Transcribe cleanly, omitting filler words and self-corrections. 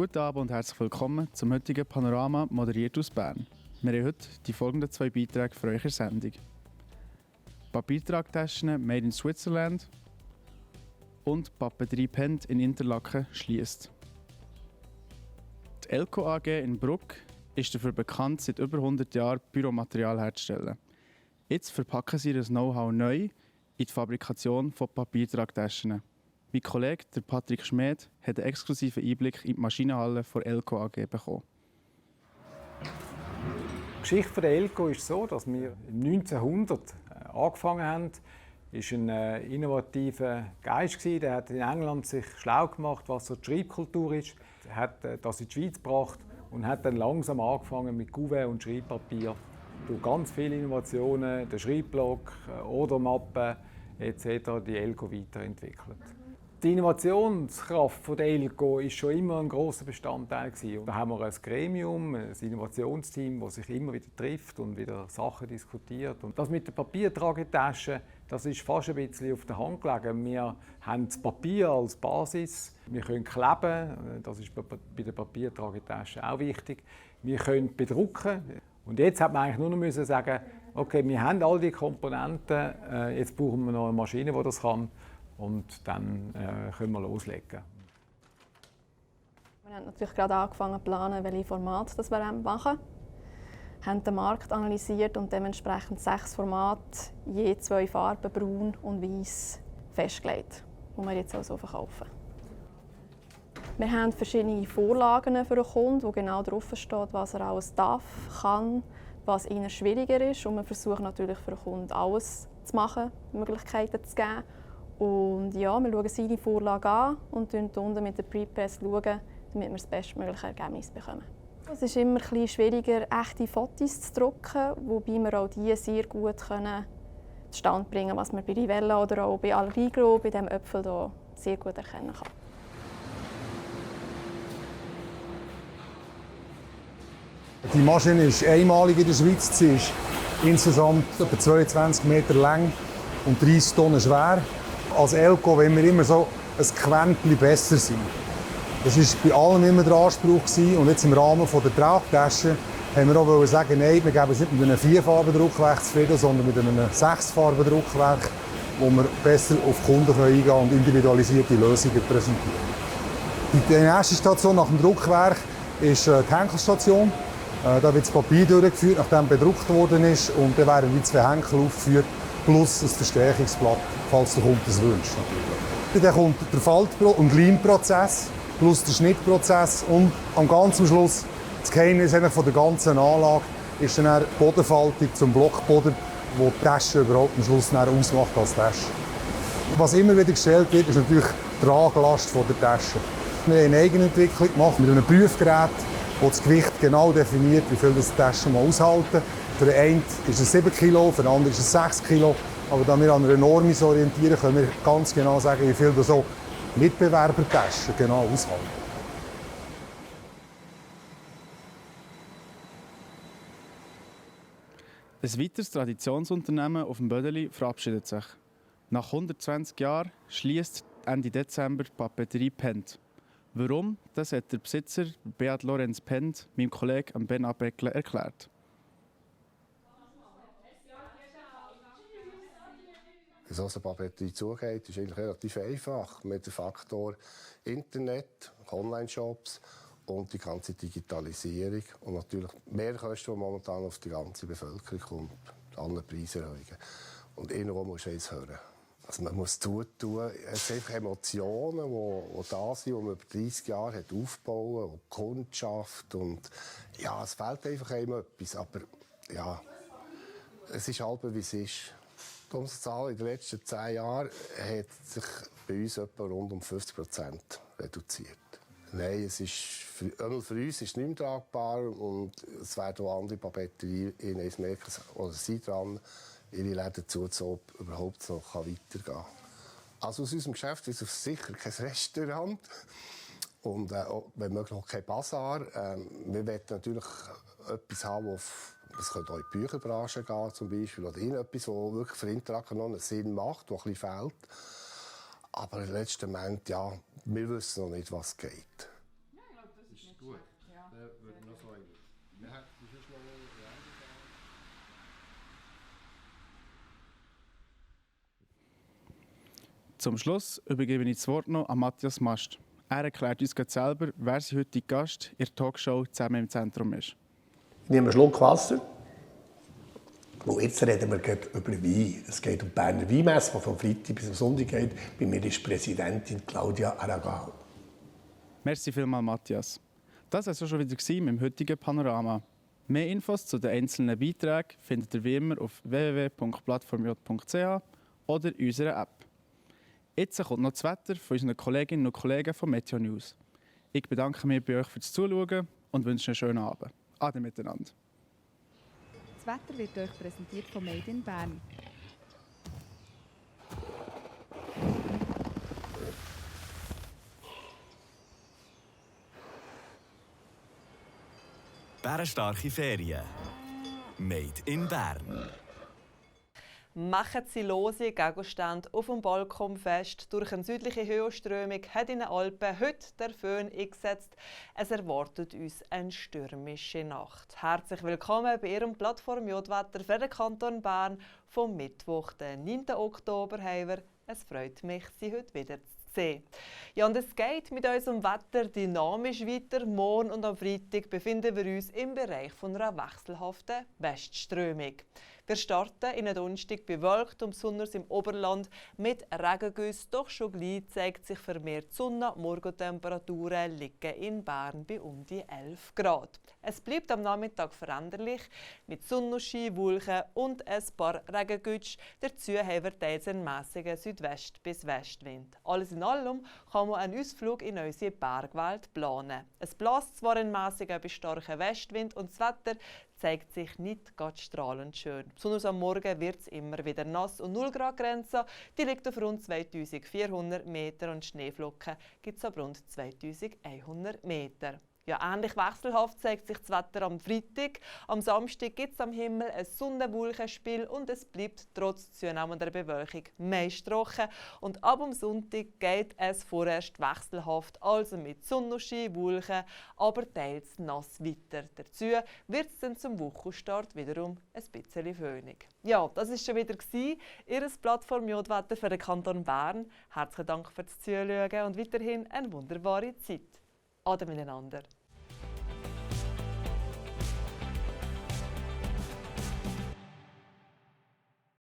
Guten Abend und herzlich willkommen zum heutigen Panorama, moderiert aus Bern. Wir haben heute die folgenden 2 Beiträge für euch in der Sendung. Papiertragtaschen made in Switzerland und Papeterie Pent in Interlaken schließt. Die Elco AG in Bruck ist dafür bekannt, seit über 100 Jahren Büromaterial herzustellen. Jetzt verpacken sie das Know-how neu in die Fabrikation von Papiertragtaschen. Mein Kollege, der Patrick Schmed, hat einen exklusiven Einblick in die Maschinenhalle der Elco AG bekommen. Die Geschichte der Elco ist so, dass wir im 1900 angefangen haben. Es war ein innovativer Geist, der hat in England sich schlau gemacht, was so die Schreibkultur ist. Er hat das in die Schweiz gebracht und hat dann langsam angefangen mit Kuvert und Schreibpapier. Durch ganz viele Innovationen, den Schreibblock, Odermappen etc. die Elco weiterentwickelt. Die Innovationskraft der Elco war schon immer ein grosser Bestandteil. Da haben wir ein Gremium, ein Innovationsteam, das sich immer wieder trifft und wieder Sachen diskutiert. Und das mit der Papiertragetasche, das ist fast ein bisschen auf der Hand gelegen. Wir haben das Papier als Basis, wir können kleben, das ist bei der Papiertragetasche auch wichtig. Wir können bedrucken. Und jetzt hat man eigentlich nur noch sagen, okay, wir haben all die Komponenten, jetzt brauchen wir noch eine Maschine, die das kann. Und dann können wir loslegen. Wir haben natürlich gerade angefangen zu planen, welche Formate das wir machen. Wir haben den Markt analysiert und dementsprechend 6 Formate, je 2 Farben, braun und weiß, festgelegt, die wir jetzt also verkaufen. Wir haben verschiedene Vorlagen für den Kunden, wo genau drauf steht, was er alles darf, kann, was ihnen schwieriger ist. Und wir versuchen natürlich für den Kunden alles zu machen, Möglichkeiten zu geben. Und ja, wir schauen seine Vorlage an und schauen unten mit der Prepress, damit wir das bestmögliche Ergebnis bekommen. Es ist immer ein bisschen schwieriger, echte Fotos zu drucken, wobei wir auch die sehr gut zustande bringen können, was man bei Rivella oder auch bei Alrigro, bei diesem Äpfel hier, sehr gut erkennen kann. Die Maschine ist einmalig in der Schweiz. Sie ist insgesamt etwa 22 Meter lang und 30 Tonnen schwer. Als Elco wollen wir immer so ein Quäntchen besser sein. Das war bei allem immer der Anspruch. Und jetzt im Rahmen der Tragtasche haben wir auch sagen, nein, wir geben es nicht mit einem 4-Farben-Druckwerk zufrieden, sondern mit einem 6-Farben-Druckwerk, wo wir besser auf Kunden eingehen und individualisierte Lösungen präsentieren. Die nächste Station nach dem Druckwerk ist die Henkelstation. Da wird das Papier durchgeführt, nachdem bedruckt worden ist. Und dann werden die 2 Henkel aufgeführt, plus ein Verstärkungsblatt, falls der Kunde das wünscht. Dann kommt der Faltpro- und Leimprozess, plus der Schnittprozess und am ganzen Schluss, das Geheimnis von der ganzen Anlage, ist dann die Bodenfaltung zum Blockboden, wo die Tasche überhaupt am Schluss ausmacht als Tasche. Was immer wieder gestellt wird, ist natürlich die Traglast der Tasche. Wir haben eine Eigenentwicklung gemacht mit einem Prüfgerät, das das Gewicht genau definiert, wie viel die Tasche aushalten. Für den einen ist es 7 Kilo, für den anderen ist es 6 Kilo. Aber da wir an einer Norm orientieren, können wir ganz genau sagen, wie viel so Mitbewerbertaschen genau aushalten. Ein weiteres Traditionsunternehmen auf dem Bödeli verabschiedet sich. Nach 120 Jahren schließt Ende Dezember die Papeterie Pent. Warum? Das hat der Besitzer Beat Lorenz Pent meinem Kollegen Ben Abeckle erklärt. Wieso eine Papeterie zugeht, ist eigentlich relativ einfach. Mit dem Faktor Internet, Online-Shops und die ganze Digitalisierung und natürlich Mehrkosten, die momentan auf die ganze Bevölkerung kommt, alle Preiserhöhungen. Und irgendwo muss man es hören. Also man muss tun. Es sind einfach Emotionen, die da sind, die man über 30 Jahre hat aufgebaut hat, Kundschaft und ja, es fehlt einfach einem etwas, aber ja, es ist halb wie es ist. Die Umsatzzahl in den letzten 10 Jahren hat sich bei uns etwa rund um 50% reduziert. Nein, es ist für uns ist es nicht mehr tragbar und es werden auch andere Papeterien merken oder sie dran, ihre Läden zuzuhalten, überhaupt noch weitergehen kann. Also aus unserem Geschäft ist es sicher kein Restaurant und wenn möglich auch kein Bazar. Wir wollen natürlich etwas haben, es könnte auch in die Bücherbranche gehen, zum Beispiel, oder etwas, das wirklich für Interlaken noch einen Sinn macht, was ein bisschen fehlt. Aber im letzten Moment, ja, wir wissen noch nicht, was geht. Zum Schluss übergebe ich das Wort noch an Matthias Mast. Er erklärt uns gerade selber, wer sein heutiger Gast in der Talkshow «Zusammen im Zentrum» ist. Ich nehme einen Schluck Wasser. Und jetzt reden wir gerade über Wein. Es geht um die Berner Weinmesse, die vom Freitag bis zum Sonntag geht. Bei mir ist Präsidentin Claudia Aragao. Merci vielmals, Matthias. Das war es schon wieder mit dem heutigen Panorama. Mehr Infos zu den einzelnen Beiträgen findet ihr wie immer auf www.plattformj.ch oder in unserer App. Jetzt kommt noch das Wetter von unseren Kolleginnen und Kollegen von Meteo News. Ich bedanke mich bei euch fürs Zuschauen und wünsche einen schönen Abend. Ade miteinander. Das Wetter wird euch präsentiert von Made in Bern. Bärenstarke Ferien. Made in Bern. Machen Sie lose Gegenstände auf dem Balkon fest. Durch eine südliche Höhenströmung hat in den Alpen heute der Föhn eingesetzt. Es erwartet uns eine stürmische Nacht. Herzlich willkommen bei Ihrem Plattform J-Wetter für den Kanton Bern vom Mittwoch, den 9. Oktober. Es freut mich, Sie heute wieder zu sehen. Ja, und es geht mit unserem Wetter dynamisch weiter. Morgen und am Freitag befinden wir uns im Bereich von einer wechselhaften Westströmung. Wir starten in den Donnerstag bewölkt und besonders im Oberland mit Regengüssen. Doch schon gleich zeigt sich vermehrt die Sonne. Morgentemperaturen liegen in Bern bei um die 11 Grad. Es bleibt am Nachmittag veränderlich mit Sonnenschein, Wolken und ein paar Regengüsse. Dazu haben wir teils einen mässigen Südwest- bis Westwind. Alles in allem kann man einen Ausflug in unsere Bergwelt planen. Es bläst zwar ein mässiger bis starker Westwind und das Wetter zeigt sich nicht ganz strahlend schön. Besonders am Morgen wird es immer wieder nass und 0 Grad Grenze. Die liegt auf rund 2400 Meter und Schneeflocken gibt es ab rund 2100 Meter. Ja, ähnlich wechselhaft zeigt sich das Wetter am Freitag. Am Samstag gibt es am Himmel ein Sonnenwolkenspiel und es bleibt trotz zunehmender Bewölkung meist trocken. Und ab am Sonntag geht es vorerst wechselhaft, also mit Sonnenschein, Wolken, aber teils nass weiter. Dazu wird es dann zum Wochenstart wiederum ein bisschen föhnig. Ja, das war schon wieder Ihr Plattform J-Wetter für den Kanton Bern. Herzlichen Dank fürs Zuschauen und weiterhin eine wunderbare Zeit. Ade miteinander.